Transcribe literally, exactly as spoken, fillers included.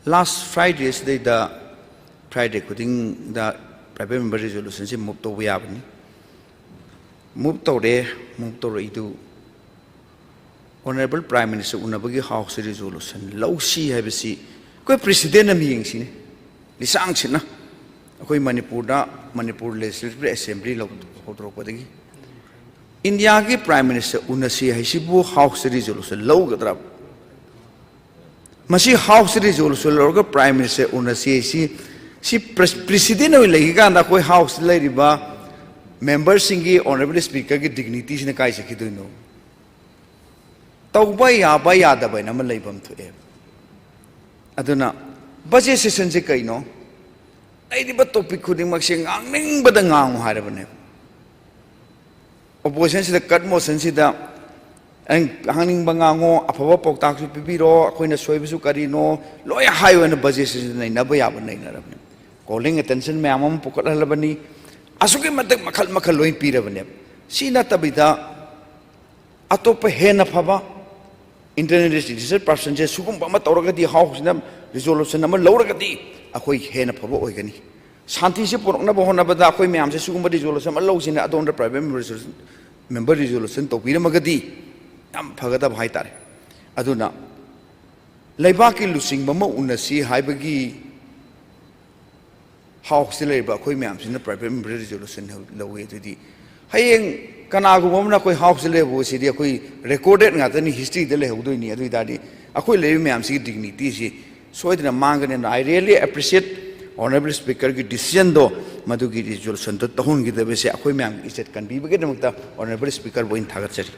Last Friday ꯁꯤꯗꯩꯗ, Friday ꯈꯨꯗꯤꯡꯗ private member resolution ꯁꯤ move ꯇꯧꯕ ꯌꯥꯕꯅꯤ꯫ Move ꯇꯧꯔꯦ꯫ Move ꯇꯧꯔꯛꯏꯗꯨ Honourable Prime Minister ꯎꯅꯕꯒꯤ House resolution ꯂꯧꯁꯤ ꯍꯥꯏꯕꯁꯤ ꯑꯩꯈꯣꯏ precedent ꯑꯃ ꯌꯦꯡꯁꯤꯅꯦ꯫ ꯂꯤꯁꯥꯡ ꯁꯤꯠꯅ ꯑꯩꯈꯣꯏ ꯃꯅꯤꯄꯨꯔꯗ, ꯃꯅꯤꯄꯨꯔ Legislative Assembly ꯂꯧ-, ꯍꯧꯗꯣꯔꯛꯄꯗꯒꯤ ꯏꯟꯗꯤꯌꯥꯒꯤ Prime Minister ꯎꯅꯁꯤ ꯍꯥꯏꯁꯤꯕꯨ House resolution ꯂꯧꯒꯗ꯭ꯔꯥ? ꯃꯁꯤ House resolution ꯂꯧꯔꯒ Prime Minister ꯎꯅꯁꯤ ꯍꯥꯏꯁꯤ, ꯁꯤ pres-, precedent ꯑꯣꯏꯅ ꯂꯩꯈꯤꯀꯥꯟꯗ ꯑꯩꯈꯣꯏ House ꯂꯩꯔꯤꯕ member ꯁꯤꯡꯒꯤ, Honourable Speaker ꯒꯤ dignity ꯁꯤꯅ ꯀꯥꯏ ꯆꯠꯈꯤꯗꯣꯏꯅꯣ? ꯇꯧꯕ ꯌꯥꯕ ꯌꯥꯗꯕ ꯍꯥꯏꯅ ꯑꯃ ꯂꯩꯐꯝ ꯊꯣꯛꯑꯦ꯫ ꯑꯗꯨꯅ budget session ꯁꯦ ꯀꯩꯅꯣ? ꯂꯩꯔꯤꯕ topic ꯈꯨꯗꯤꯡꯃꯛꯁꯦ ꯉꯥꯡꯅꯤꯡꯕꯗ ꯉꯥꯡꯉꯨ ꯍꯥꯏꯔꯕꯅꯦ꯫ Opposition ꯁꯤꯗ cut motion ꯁꯤꯗ ꯑꯩꯅ ꯉꯥꯡꯅꯤꯡꯕ ꯉꯥꯡꯉꯣ, ꯑꯐꯕ ꯄꯥꯎꯇꯥꯛꯁꯨ ꯄꯤꯕꯤꯔꯣ, ꯑꯩꯈꯣꯏꯅ ꯁꯣꯏꯕꯁꯨ ꯀꯔꯤꯅꯣ ꯂꯣꯏ ꯍꯥꯏꯌꯣꯅ budget session ꯅꯩꯅꯕ ꯌꯥꯕ ꯅꯩꯅꯔꯕꯅꯦ꯫ Calling attention ꯃꯌꯥꯝ ꯑꯃ ꯄꯨꯈꯠꯍꯜꯂꯕꯅꯤ꯫ ꯑꯁꯨꯛꯀꯤ ꯃꯇꯤꯛ ꯃꯈꯜ ꯃꯈꯜ ꯂꯣꯏ ꯄꯤꯔꯕꯅꯦꯕ꯫ ꯁꯤ ꯅꯠꯇꯕꯤꯗ ꯑꯇꯣꯞꯄ ꯍꯦꯟꯅ ꯐꯕ internal registered person ꯁꯦ ꯁꯤꯒꯨꯝꯕ ꯑꯃ ꯇꯧꯔꯒꯗꯤ, House ꯁꯤꯅ resolution ꯑꯃ ꯂꯧꯔꯒꯗꯤ ꯑꯩꯈꯣꯏ ꯍꯦꯟꯅ ꯐꯕ ꯑꯣꯏꯒꯅꯤ꯫ ꯁꯥꯟꯇꯤꯁꯤ ꯄꯨꯔꯛꯅꯕ ꯍꯣꯠꯅꯕꯗ ꯑꯩꯈꯣꯏ ꯃꯌꯥꯝꯁꯦ ꯁꯤꯒꯨꯝꯕ resolution ꯑꯃ ꯂꯧꯁꯤꯅ ꯑꯗꯣꯝꯗ private member resolution, member resolution ꯇꯧꯕꯤꯔꯝꯃꯒꯗꯤ ꯌꯥꯝ ꯐꯒꯗꯕ ꯍꯥꯏꯇꯥꯔꯦ꯫ ꯑꯗꯨꯅ ꯂꯩꯕꯥꯛꯀꯤ ꯂꯨꯆꯤꯡꯕ ꯑꯃ ꯎꯅꯁꯤ ꯍꯥꯏꯕꯒꯤ House ꯇ ꯂꯩꯔꯤꯕ ꯑꯩꯈꯣꯏ ꯃꯌꯥꯝꯁꯤꯅ private member resolution ꯂꯧꯏ꯫ ꯑꯗꯨꯗꯤ ꯍꯌꯦꯡ ꯀꯅꯥꯒꯨꯝꯕ ꯑꯃꯅ ꯑꯩꯈꯣꯏ House ꯇ ꯂꯩꯕ ꯁꯤꯗꯤ ꯑꯩꯈꯣꯏ recorded ꯉꯥꯛꯇꯅꯤ, history ꯗ ꯂꯩꯍꯧꯗꯣꯏꯅꯤ꯫ ꯑꯗꯨ ꯑꯣꯏ ꯇꯥꯔꯗꯤ ꯑꯩꯈꯣꯏ ꯂꯩꯔꯤꯕ ꯃꯌꯥꯝꯁꯤꯒꯤ dignity ꯁꯤ ꯁꯣꯏꯗꯅ ꯃꯥꯡꯒꯅꯤ꯫ ꯑꯗꯨꯅ I really appreciate Honourable Speaker ꯒꯤ decision ꯗꯣ, ꯃꯗꯨꯒꯤ resolution ꯗꯣ ꯇꯧꯍꯟꯈꯤꯗꯕꯁꯦ ꯑꯩꯈꯣꯏ ꯃꯌꯥꯝꯒꯤ ꯏꯖꯠ ꯀꯟꯕꯤꯕꯒꯤꯗꯃꯛꯇ Honourable Speaker ꯕꯨ ꯑꯩꯅ ꯊꯥꯒꯠꯆꯔꯤ꯫